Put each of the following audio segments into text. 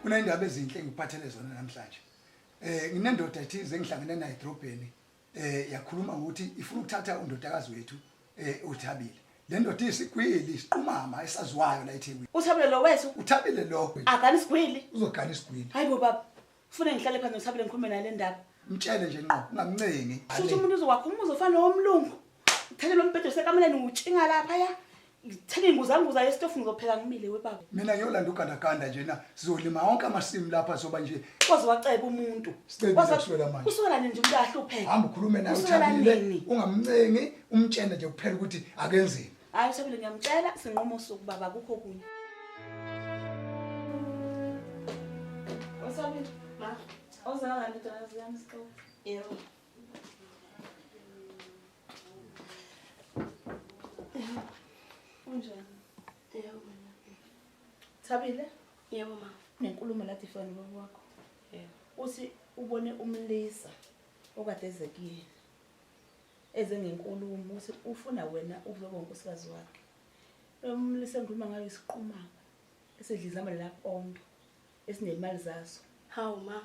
Kunendaba ezinhle engikuphathele zona namhlanje. Eh nginendoda ethize engihlangene nayo edrobheni eh yakhuluma ngokuthi ifuna ukuthatha undodakazi wethu eh uThabile. Le ndoda iyisigwili isiqumama esaziwayo la eThekwini. Uthabile lo wethu. Uthabile lo. Agana isigwili. Uzogana isigwili. Hayibo baba. Ufuna ngihlale phansi noThabile ngikhulume naye le ndaba. Mtshele nje ngqo ungamncengi. Futhi umuntu uzokwakha umuzi ofana nowomlungu. Ngithele lo mbhedo osekameleni ngiwutshinga lapha ya. Ngithele inguzanguza yesitofu ngizopheka ngimile webaba. Mina ngiyolanda ugandaganda nje na sizolima wonke amasimu lapha soba nje. Waze waceba umuntu. Sicebile kusukela manje. Kusukela nini nje umuntu ahlupheke. Hamba ukhulume naye Kusukela uThabile nini? ungamncengi umtshele nje kuphela ukuthi akenzeni. Hayi uThabile ngiyamtshela sinquma usuku baba akukho okunye. Usabile Ma, awuzanga ndodakazi yami sixoxe. Yebo. Unjani? Yebo mina. Thabile? Yebo ma. Unenkulumo la difana nobaba wakho. Yebo. Uthi ubone umlisa okade eze kuyena. Eze ngenkulumo uthi ufuna wena ukuzoba unkosikazi wakhe. Lo mlisa engikhuluma ngayo isiqumama esidla izambane lapondo esinemali zaso. Hawu ma,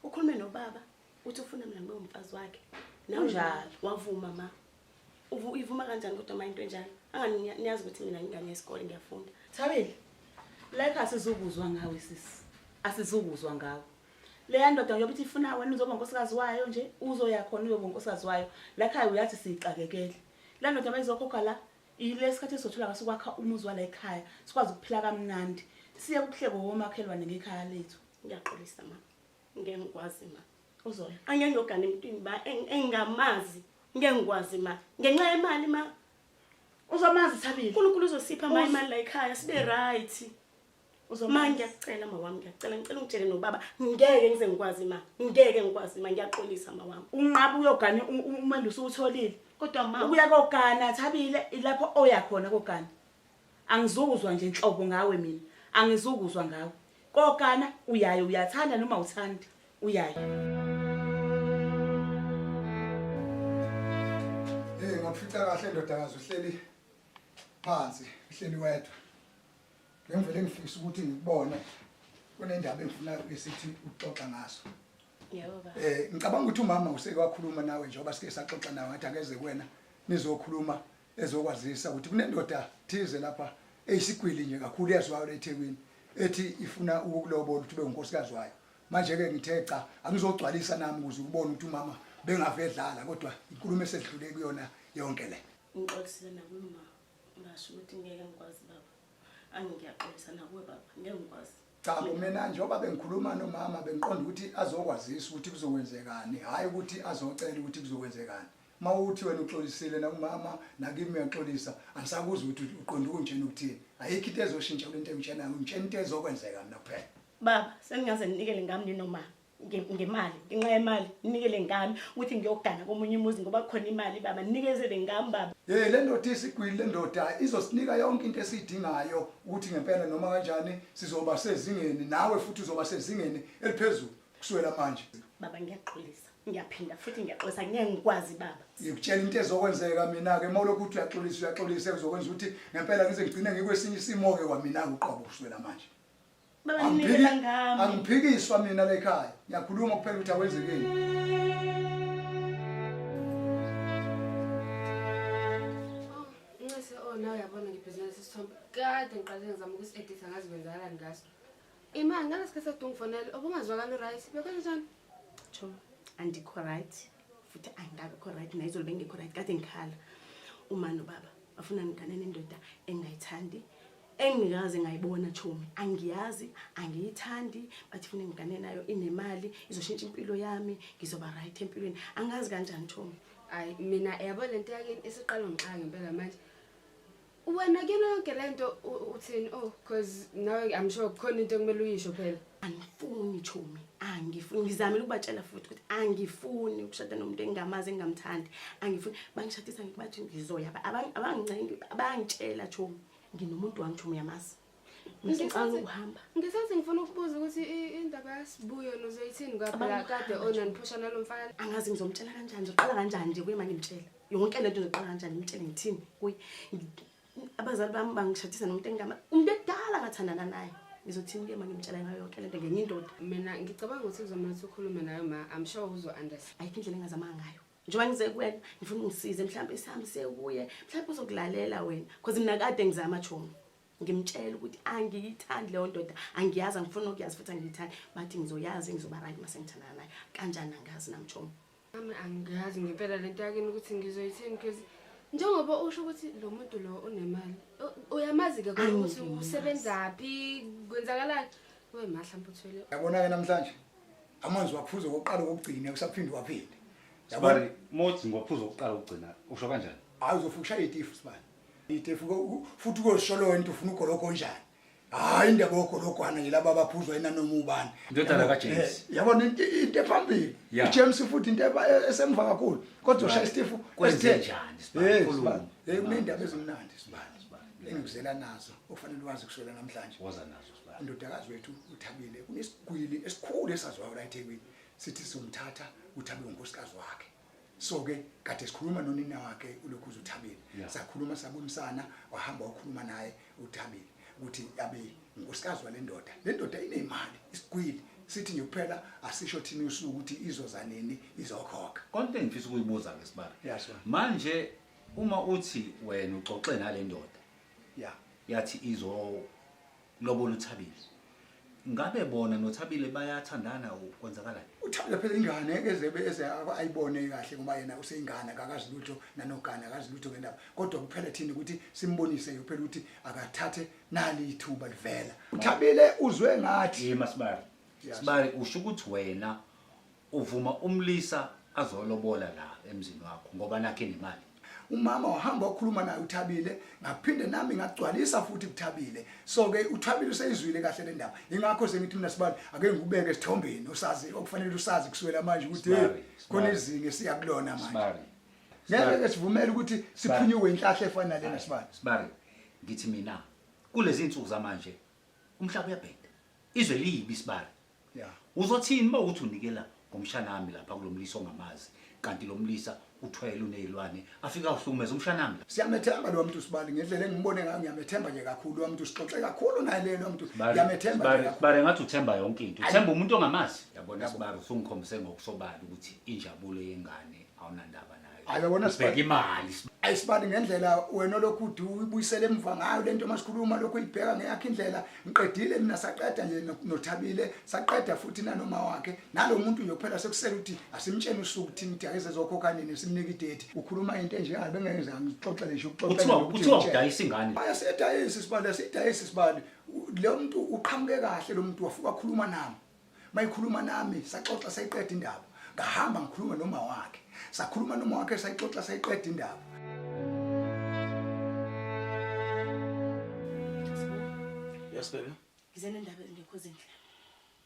ukhulume nobaba uthi ufuna mina ngibe umfazi wakhe. Nawe Kunjalo. Wavuma ma. Uyivuma kanjani kodwa ma into enjalo? Angani niyazi ukuthi mina ngingane yesikole ngiyafunda. Thabile, la ekhaya asizukuzwa ngawe sisi. Asizukuzwa ngawe. Leya ndoda njengoba ithi ifuna wena uzoba unkosikazi wayo nje, uzoya khona uyoba unkosikazi wayo. La ekhaya uyathi siyixakekele. La ndoda mayizokhokha la, ile sikhathi esizothola ngaso ukwakha umuzi wala ekhaya, sikwazi ukuphila kamnandi. Siye kuhleko womakhelwane ngekhaya lethu. Ngiyaxolisa ma. Ngeke ngikwazi ma. Uzoya. Angeke ngiyogana emntwini ba engingamazi. Ngeke ngikwazi ma. Ngenxa yemali ma. Uzomazi Thabile. uNkulunkulu uzosipha ma imali la ekhaya sibe right. Ma ngiyakucela ma wami ngiyacela ngicela ungitshele nobaba ngeke ngize ngikwazi ma ngeke ngikwazi ma ngiyaxolisa ma wami. Unqaba uyogana umendo usuwutholile. Kodwa ma Ukuya kogana Thabile ilapho oya khona kogana. Angizukuzwa nje nhlobo ngawe mina. Angizukuzwa ngawe. Kogana uyaye uyathanda noma uthandi uyaye. Hey ngakufica kahle ndodakazi uhleli phansi uhleli wedwa. Ngivele ngifisa ukuthi ngikubone kunendaba engifuna esithi ukuxoxa ngaso. Yebo baba. Eh ngicabanga ukuthi umama useke wakhuluma nawe njengoba sike saxoxa nawe ngathi akeze kuwena nizokhuluma ezokwazisa ukuthi kunendoda thize lapha eyisigwili nje kakhulu eyaziwayo la eThekwini ethi ifuna ukukulobola ukuthi ube unkosikazi wayo. Manje-ke ngithe cha angizogcwalisa nami ukuze ubone ukuthi umama bengave edlala kodwa inkulumo esedlule kuyona yonke le. Ngixolisile nakuwe ma. Ngasho ukuthi ngeke ngikwazi baba. Angiyaxolisa nakuwe baba. Ngeke ngikwazi. Cha bo mina njengoba bengikhuluma nomama bengiqonda ukuthi azokwazisa ukuthi kuzokwenzekani hhayi ukuthi azocela ukuthi kuzokwenzekani. Uma uthi wena uxolisile nakumama nakimi uyaxolisa angisakuzwa ukuthi uqonda ukungitshena ukuthini. Ayikho into ezoshintsha kule nto engitshenayo ngitshena into ezokwenzeka mina kuphela. Baba, sengingaze nginikele ngami ninoma ngemali, ngenxa yemali, ninikele ngami ukuthi ngiyogana komunye umuzi ngoba kukhona imali baba, nikezele ngami baba. Hey le ndoda isigwili le ndoda izosinika yonke into esiyidingayo ukuthi ngempela noma kanjani sizoba sezingeni nawe futhi uzoba sezingeni eliphezulu kusukela manje. Baba ngiyaxolisa, ngiyaphinda futhi ngiyaxolisa ngeke ngikwazi baba. Ngikutshela into ezokwenzeka mina-ke uma ulokhu uthi uyaxolisa uyaxolisa kuzokwenza ukuthi ngempela ngize ngigcine ngikwesinye isimo-ke kwamina-ke uqobo kusukela manje. Baba ninikela ngami. Angiphikiswa mina la ekhaya. Ngiyakhuluma kuphela ukuthi akwenzekeni. Oh, Ncese oh nawe uyabona ngibhizinesi isithombe. Kade ngiqale ngizama ukusi-editha ngazi kwenzakalani ngaso. Imali ngalesikhathi kade ungifonela ubungazwakali right. Bekwenzenjani? Cho, andikho right futhi angikabikho right nayizolo bengekho right kade ngikhala. Uma nobaba bafuna ngigane nendoda engingayithandi engikaze ngayibona chomi angiyazi angiyithandi bathi funa ngigane nayo inemali izoshintsha impilo yami ngizoba right empilweni angazi kanjani chomi Hayi mina yabo lento yakini isiqala ngixaka ngempela manje. Wena kuyona yonke lento uthini oh cause nawe I'm sure kukhona into ekumele uyisho phela. Angifuni chomi angifuni ngizamile ukubatshela futhi ukuthi angifuni ukushada nomuntu engingamazi engingamthandi angifuni bangishadisa ngibathi ngizoya abangincengi bayangitshela chomi nginomuntu wami chomi uyamazi ngicela ukuhamba Ngisathi ngifuna ukubuza ukuthi indaba yasibuyo nozoyithini ngoba phela kade ona niphusha nalomfana. Angazi ngizomtshela kanjani ngizoqala kanjani nje kuye manje ngimtshela yonke lento ngizoqala kanjani ngimtshele ngithini kuye abazali bami bangishadisa nomuntu engingama umuntu ekudala ngathandana naye. Ngizothini ke manje ngimtshela ngayo yonke lento ngenye indoda? Mina ngicabanga ukuthi kuzomele ukuthi ukhulume nayo ma. I'm sure uzo understand. Ayikho indlela engazama ngayo. Njengoba ngize kuwena, ngifuna ungisize mhlawumbe sihambe siye kuye. Mhlawumbe uzokulalela wena. Because mina kade ngizama chomi. Ngimtshela ukuthi angiyithandi leyo ndoda, angiyazi, angifuni ukuyazi futhi angiyithandi. Bathi ngizoyazi ngizoba right mase ngithandana naye. Kanjani angazi nami chomi. Mama angiyazi ngempela lento yakini ukuthi ngizoyithini because njengoba usho ukuthi lo muntu lo unemali uyamazi ke kodwa ukuthi usebenzaphi kwenzakalani we ma mhlawumbe uthwele Yabona-ke namhlanje amanzi waphuza okokuqala okokugcina usaphinde waphinde. Sibari, mothi ngiwaphuza okokuqala okugcina usho kanjani? Hayi uzofika ushaye itifu sibani. Itifu futhi ukozisholo into ufuna ugoloko onjani. Hayi indaba yogologwana nje laba abaphuzwa yina noma ubani. Indodana kaJames. Yabona into ephambili. UJames futhi into esemva kakhulu. Kodwa ushaya isitifu Kwenze njani Sibani? Khuluma. Hey kunendaba ezimnandi Sibani. Engikuzela nazo okufanele wazi kusukela namhlanje. Woza nazo Sibani. Indodakazi wethu uThabile kunesigwili esikhulu esaziwayo la eThekwini. Sithi sizomthatha uThabile unkosikazi wakhe. So ke kade sikhuluma nonina wakhe ulokhu uThabile. Sakhuluma sabonisana wahamba wakhuluma naye uThabile ukuthi abe unkosikazi wale ndoda. Le ndoda inemali isigwili sithi nje kuphela asisho thina usuku ukuthi izoza nini izokhokha. Konke engifisa ukuyibuza ke Sibari. Yeah, Sibari. Manje uma uthi wena uxoxe nale ndoda Yeah. yathi izolobola uThabile. Ngabe bona noThabile bayathandana kwenzakalani? uThabile phela ingane eze eze ayibone kahle ngoba yena useyingane akakazi lutho nanogana akazi lutho ngendaba kodwa kuphela thina ukuthi simbonise kuphela ukuthi akathathe nali ithuba livela uThabile uzwe ngathi Yima Sibari. Yes. Sibari usho ukuthi wena uvuma umlisa azolobola la emzini wakho ngoba nakhe nemali. Umama wahamba wakhuluma naye uThabile ngaphinde nami ngagcwalisa futhi kuThabile so ke uThabile useyizwile kahle le ndaba ingakho sengithi mina sibali ake ngikubeke esithombeni usazi okufanele usazi kusukela manje ukuthi hey Sibari, khona Sibari. izinga esiya kulona manje Sibari. ngeke ke sivumele ukuthi siphunyukwe inhlahla efana nalena sibali Sibari ngithi mina kulezi insuku zamanje umhlaba uyabheda. Izwe libi Sibari. Yeah. Uzothini uma ukuthi unikela ngomshanami lapha kulomlisa ongamazi kanti lo mlisa uthwele unezilwane afika uhlukumeza umshanami la. Siyamethemba lo muntu sibali ngendlela engimbone ngayo ngiyamethemba nje kakhulu lo muntu sixoxe kakhulu naye lo muntu ngiyamethemba nje kakhulu. Sibari ngathi uthemba yonke into. Uthemba umuntu ongamazi. Yabona Sibari usungikhombise ngokusobala ukuthi injabulo yengane awunandaba nayo. Hayi yabona Ubheka Sibali. imali. Ayisibali ngendlela wena lokhu uthi uyibuyisele emva ngayo lento masikhuluma lokhu uyibheka ngeyakhe indlela ngiqedile mina saqeda nje noThabile saqeda futhi nanoma wakhe nalomuntu nje kuphela sekusele ukuthi asimtshene usuku thina ukuthi akeze zokhokha nini simnike idate ukhuluma into enje hayi bengeke ngixoxele nje ukuxoxela Kuthiwa kuthiwa udayisa ingane. Hayi siyadayisa isibali siyadayisa isibali lo muntu uqhamuke kahle lo muntu wafuka khuluma nami mayikhuluma nami saxoxa sayiqeda indaba ngahamba ngikhuluma noma wakhe sakhuluma noma wakhe sayixoxa sayiqeda indaba Yes baby. Ngize nendaba ezingekho zinhle.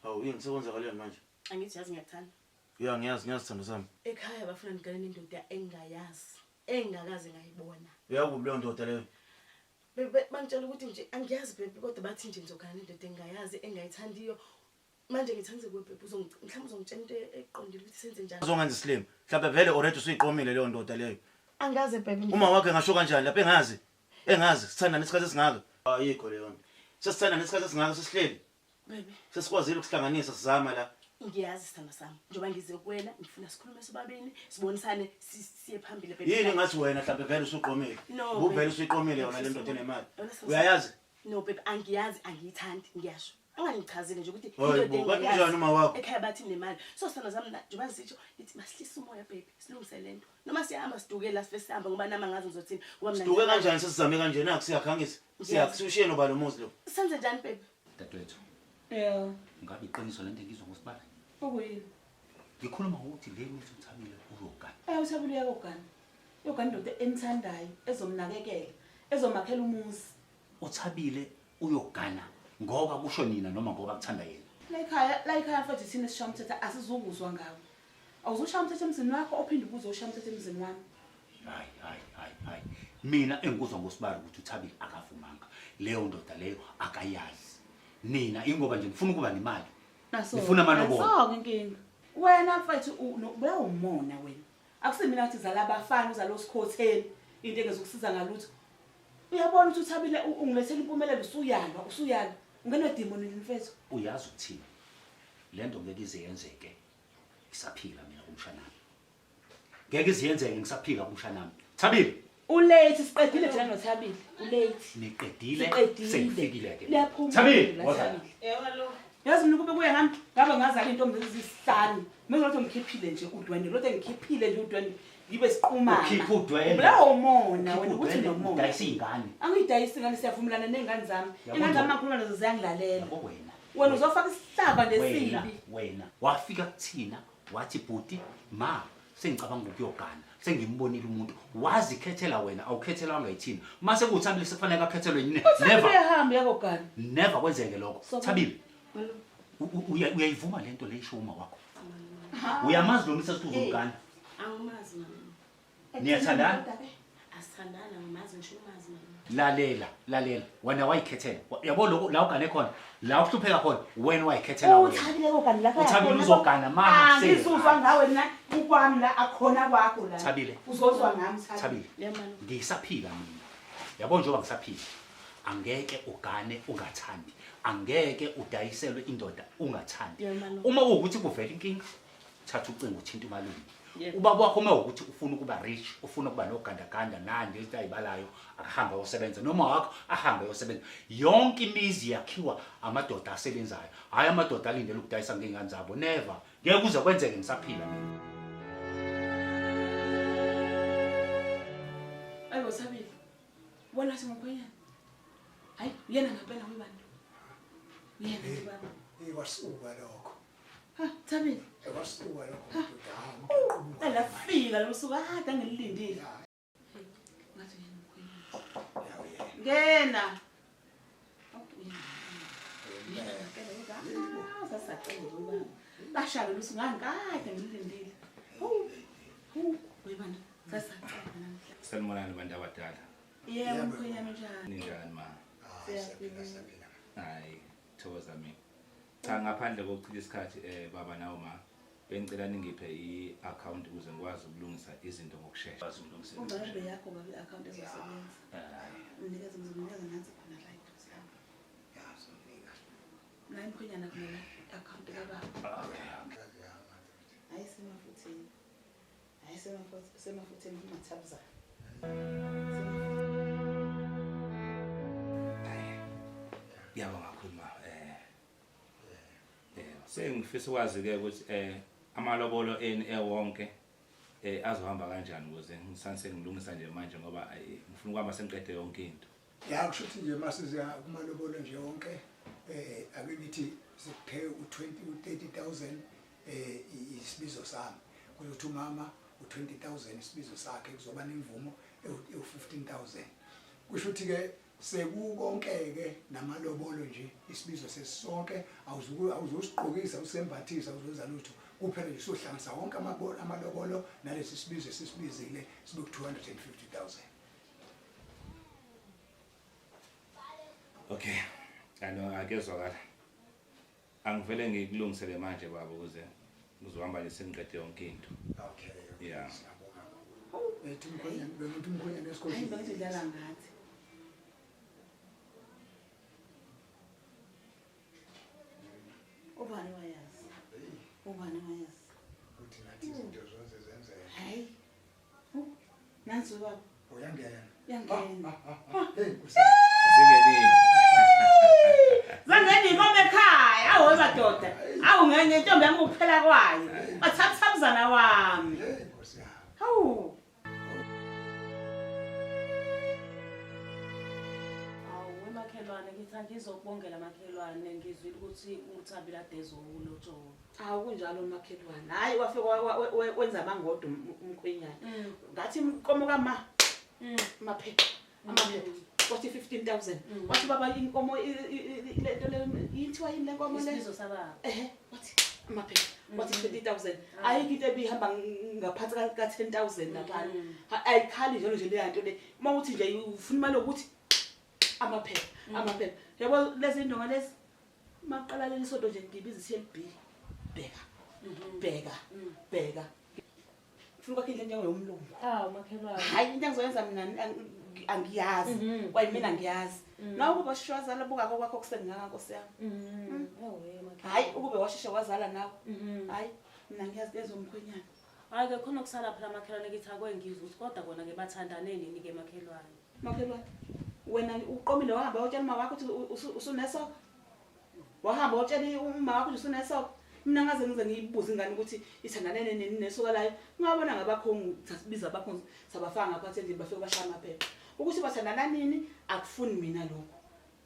Hawu yini sekwenzakaleni manje? Angithi yazi ngiyakuthanda. Ya ngiyazi ngiyazi sithando sami. Ekhaya bafuna ngigane nendoda engingayazi, engingakaze ngayibona. Uyakuphi leyo ndoda leyo? Bebe bangitshela ukuthi nje angiyazi baby kodwa bathi nje ngizogana nendoda engingayazi engayithandiyo. Manje ngithanda kuwe baby mhlawumbe uzongitshela into eqondile ukuthi senze njani. Uzongenza isilima. Mhlawumbe vele already usuyiqomile leyo ndoda leyo. Angaze baby. Uma wakhe ngasho kanjani lapha engazi? Engazi sithandana isikhathi esingaka. Ayikho leyo nto. Sesithandana isikhathi esingaka sesihleli. Baby. Sesikwazile ukuhlanganisa sizama la. Ngiyazi sithando sami. Njengoba ngize kuwena ngifuna sikhulume sobabili, sibonisane siye phambili baby. Yini ngathi wena mhlawumbe vele usuqomile. No. Ubuvele baby. usuyiqomile yona le ndoda enemali. Yona sithando sami. Uyayazi? No baby angiyazi angiyithandi ngiyasho. Angangichazile nje ukuthi Hayi indoda bo, kanti engingayazi, unjani uma wakho? Ekhaya bathi nemali. So sithando sami njengoba ngisitsho ngithi masihlise umoya baby, silungise lento. Noma siyahamba siduke la sife sihamba ngoba nami angazi ngizothini ngoba mina Siduke kanjani sesizame kanje naku siyakhangisa. Ngiyazi. Siyakushiye noba lo muzi lo. Senze njani baby? Dadewethu, Yeah. ngabe iqiniso lento engizwa ngosibali? Okuyini? Ngikhuluma ngokuthi le mithi uThabile uyogana. Eh uThabile uyakogana. Uyogana indoda emthandayo, ezomnakekela, ezomakhela umuzi. uThabile uyogana ngoba kusho nina noma ngoba kuthanda yena. La ekhaya, la ekhaya mfethu thina sishaya umthetho asizukuzwa ngawo. Awuzushaya umthetho emzini wakho ophinde ubuze ushaya umthetho emzini wami. Hayi hayi hayi hayi. Mina engikuzwa ngosibali ukuthi uThabile akavumanga. Leyo ndoda leyo akayazi. Nina ingoba nje ngifuna ukuba nemali. Naso. Nifuna amalobolo. Naso inkinga. Wena mfethu ubulawa umona wena. Akusimina ngathi zala abafana uzalo sikhotheni into engezokusiza ngalutho. Uyabona ukuthi uThabile ungilethela impumelelo usuyalwa usuyalwa. Ungenwe demon nini mfethu? Uyazi ukuthini? Lento ngeke ize yenzeke. Ngisaphila mina kumshanami. Ngeke ize yenzeke ngisaphila kumshanami. Thabile. Ulate siqedile thina noThabile. Ulate. Niqedile. Siqedile. Sengifikile ke. Liyaphuma. Thabile, la, woza. Thabile. Yazi mina kube kuye ngami ngabe ngazala intombi ezisihlanu. Mina lotho ngikhiphile nje udwendwe, lotho ngikhiphile nje udwendwe ngibe siqhumana. Ukhipha udwendwe. Ubulawa umona Ukhipha wena ukuthi udwendwe, unomona. udayisa iy'ngane. Angiyidayisi ingane siyavumelana ney'ngane zami. Yabo Ingane zami nje. mangikhuluma nazo ziyangilalela. Yabo wena. Wena uzofaka isihlaba Wena, nesibi. wena wafika kuthina wathi bhuti ma sengicabanga ukuyogana sengimbonile umuntu wazikhethela wena awukhethelwanga yithina mase kuwuthabile sekufanele akhethelwe yini Uthabile never uyahamba uyakogana. never kwenzeke lokho Sobona. thabile uyayivuma lento le isho uma wakho uyamazi lo misa uzogana Angimazi mama. Niyathandana? Asithandana angimazi ngisho umazi mama. Lalela lalela wena wayikhethela yabo lokho la ugane khona la uhlupheka khona wena wayikhethela wena Uthabile kogana lapha. Uthabile uzogana ma Angizuzwa ngawe mina ukwami la akhona kwakho la. Thabile. Uzozwa ngami Thabile. Thabile Yeah malume. ngisaphila mina yabo njengoba ngisaphila angeke ugane ungathandi angeke udayiselwe indoda ungathandi Yeah, malume. uma kuwukuthi kuvela inkinga thatha ucingo uthinta umalume Yeah. ubaba wakho uma ukuthi ufuna ukuba rich ufuna ukuba nogandaganda nani lezi ayibalayo akahambe ayosebenza noma wakho ahambe ayosebenza yonke imizi yakhiwa amadoda asebenzayo hhayi amadoda alindele ukudayisa ngey'ngane zabo never ngeke kuze kwenzeke ngisaphila mina. Ayibo Thabile. Wena singumkhwenyana. Hayi, uyena ngempela webani. Uyena nje baba. Eh kwasuka lokho. Ha, Thabile. Eh kwasuka lokho madoda. Hawu, ngiqhubuka. Alafika lo suku kade angilindile. Ya, Ngathi uyena umkhwenyana. ya, uyena. Ngena. Uyena ngempela webani. Sasacela ubaba. Bashaka lo suku ngangikade ngilindile. Hu. Hu, webani. Sasacela namhla. Sanibonani bantu abadala. Yebo mkhwenyana unjani? Ninjani ma? Ah, siyaphila siyaphila. Hayi, thokoza mina. Cha ngaphandle kokuchitha isikhathi baba nawe ma, bengicela ningiphe i-account ukuze ngikwazi ukulungisa izinto ngokushesha. Kwazi ukulungisa izinto Ungaba ngokushesha. yakho baba i-account ezosebenza. Hayi. Mnikeze ngizomnikeza nansi khona la eduze yami. Ya, somnika. Naye mkhwenyana kumele i-account kababa. Okay. Ya, madoda. Hayi semafutheni. Hayi semafutheni kumathabuzana. Ngiyabonga kakhulu ma. Sengifisa ukwazi ke ukuthi amalobolo eni ewonke azohamba kanjani ukuze ngisanse ngilungisa nje manje ngoba ngifuna ukuhamba sengiqede yonke into. Ya kusho ukuthi nje masiza kumalobolo nje wonke ake ngithi sikuphe u20 u30000 isibizo sami. Kuzothi umama u20000 isibizo sakhe kuzoba nemvumo ewu15000. Kusho ukuthi ke sekukonke ke namalobolo nje isibizo sesonke awuzusigqokisa usembathisa uzenza lutho kuphela nje sohlanganisa wonke amalobolo nalesi sibizo esisibizile sibe ku250000. Okay. Ano akezwakala. Angivele ngikulungisele manje baba ukuze uzohamba nje sengiqede yonke into. Okay. Yeah. Siyabonga. Ethi umkhwenyana bengithi umkhwenyana Hayi esigodlweni. bengithi udlala ngathi. Ubani wayazi? Ubani wayazi? Uthi nathi izinto zonke zenzeke. Hayi. Nansi baba. Uyangena. Uyangena. Hey, kusa. Singenile. Zangena inkomo ekhaya, awu madoda. Awu ngenye intombi yami kuphela kwayo. Bathathabuzana wami. Hey, Nkosi yami. Hawu. Awu wemakhelwane ngithi angizokubongela makhelwane ngizwile ukuthi uThabile ade ezokulotshola. Awu kunjalo makhelwane. Hayi wafika wenza amangodo umkhwenyana. Ngathi inkomo kama. Amaphepha. Amaphepha. Wathi 15000. Wathi baba inkomo lento le ithiwa yini le nkomo le? Isibizo sababa. Ehe, wathi amaphepha. Wathi 20000. Ayikho into ebihamba ngaphansi ka 10000 lapha. Ayikhali njalo nje le nto le. Uma uthi nje ufuna imali yokuthi amaphepha, amaphepha. Yabo lezi ndonga lezi maqala leli sonto nje ngibiza iCLB. Bheka. Bheka. Bheka. Ufuna ukwakha indlu njengeyomlungu. Awu makhelwane. Hayi into engizoyenza mina Angiyazi. Kwayimina ngiyazi. Nawe ukuba washeshe wazala bukako kwakho kusengaka nkosi yami. Ewe makhelwane. Hayi ukube washeshe wazala nawe. Hayi mina ngiyazi lezo mkhwenyana. Hhayi ke khona kusala phela makhelwane kithi akwengizwa ukuthi kodwa kona ke bathandane nini ke makhelwane. Makhelwane wena uqomile wahamba wayotshela uma wakho ukuthi usunesoka. Wahamba wayotshela uma wakho ukuthi usunesoka. Mina ngaze ngize ngiyibuze ingane ukuthi ithandane nini nesoka layo. Ngabona ngabakhongi sasibiza abakhongi sabafaka ngaphansi endlini bafike bashaya amaphepha. Ukuthi bathandana nini akufuni mina lokho.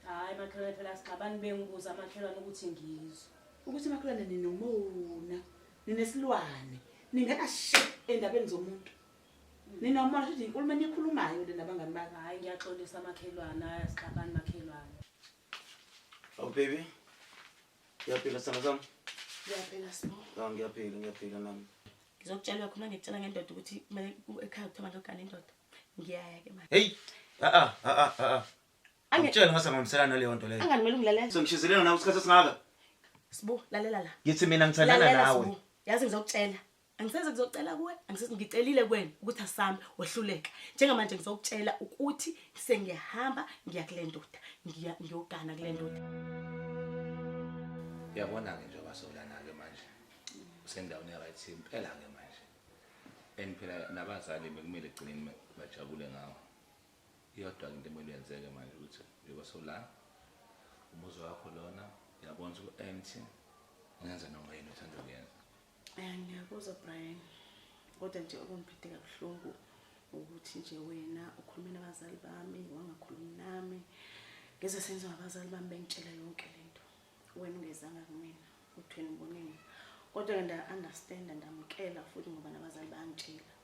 Hhayi makhelwane phela sixabani bengibuza makhelwane ukuthi ngizwe. Ukuthi makhelwane ninomona, ninesilwane, ningena she endabeni zomuntu. Ninomona futhi inkulumo enikhulumayo le nabangani bakho. Hhayi ngiyaxolisa makhelwane, hhayi asixabani makhelwane. Awu baby. Ngiyaphila sithando sami. Ngiyaphila Sbo. Ah ngiyaphila, ngiyaphila nami. Ngizokutshela khona ngikutshela ngendoda ukuthi kumele ekhaya kuthiwa ngiyogana indoda. Ngiyaya ke manje. Hey, a a a a a. Angitshela ngase ngihambisana naleyo nto leyo. Angani kumele ungilalela. Sengishizelene nawe isikhathi esingaka. Sbo, lalela la. Ngithi mina ngithandana Lalela nawe. Sbu. Yazi ngizokutshela. Angiseze ngizocela kuwe, angiseze ngicelile kuwena ukuthi asambe wehluleka. Njengamanje ngizokutshela ukuthi sengiyahamba ngiya kule ndoda. Ngiya ngiyogana kule ndoda. Uyabona-ke njengoba sewulana-ke manje usendaweni e-right impela-ke manje and phela nabazali bekumele egcineni bajabule ngawo. Iyodwa-ke into emele yenzeke manje ukuthi njengoba sewula umuzi wakho lona uyabona ukuthi u-empty ungenza noma yini othanda ukuyenza. Ngiyakuzwa Brian. Kodwa nje okungiphethe kabuhlungu ukuthi nje wena ukhulume nabazali bami wangakhulumi nami. Ngeze senziwa abazali bami bengitshela yonke lento. Wena ungezanga kumina uthi wena uboneni. Kodwa ke nda-understand ndamukela futhi ngoba nabazali bayangitshela.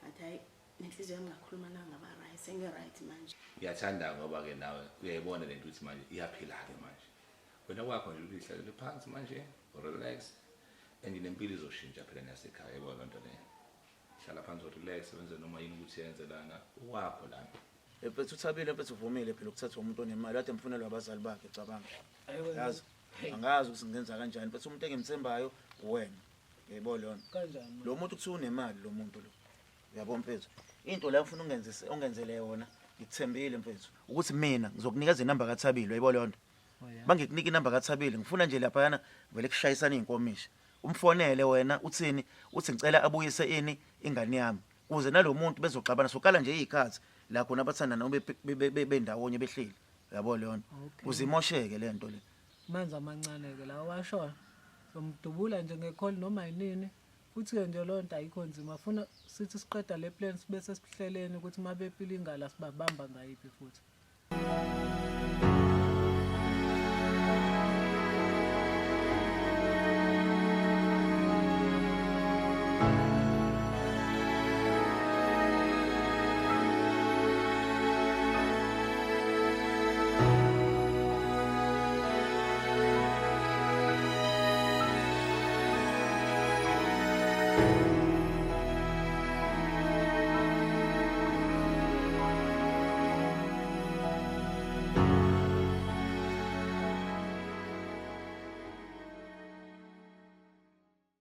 Ngathi hayi nenhliziyo yami ngakhuluma nayo ngaba right, sengi-right manje. Ngiyathanda ngoba-ke nawe uyayibona lento ukuthi manje iyaphila-ke manje. Wena kwakho nje ukuthi uhlalele phansi manje, relax and nempilo izoshintsha phela nasekhaya yebo loo nto leyo. Hlala phansi urelax wenze noma yini ukuthi yenze lana uwakho lana. Mfethu uthabile mfethu uvumile phela ukuthathwa umuntu onemali kade emfunelwa abazali bakhe cabanga. Yazi angazi ukuthi ngingenza kanjani mfethu umuntu engimthembayo uwena. Uyayibona leyo nto. Kanjani? Lo muntu kuthiwa unemali lo muntu lo. Uyabo mfethu. Into la ufuna ungenzise ungenzele yona ngikuthembile mfethu ukuthi mina ngizokunikeza inamba kaThabile uyayibona leyo nto. Bangikunika inamba kaThabile ngifuna nje laphayana vele kushayisana izinkomishi. Umfonele wena uthini uthi ngicela abuyise ini ingane yami. Kuze nalomuntu bezoxabana soqala nje izikhathi la khona abathandana bendawonye behleli. Uyabo leyo nto. Kuze imosheke le nto le. Manzi amancane ke lawo washoyo. Somdubula nje ngekholi noma yinini. Futhi ke nje leyo nto ayikho nzima. Funa sithi siqeda le plan sibe sesihleleni ukuthi mabepila ingala sibabamba ngayiphi futhi.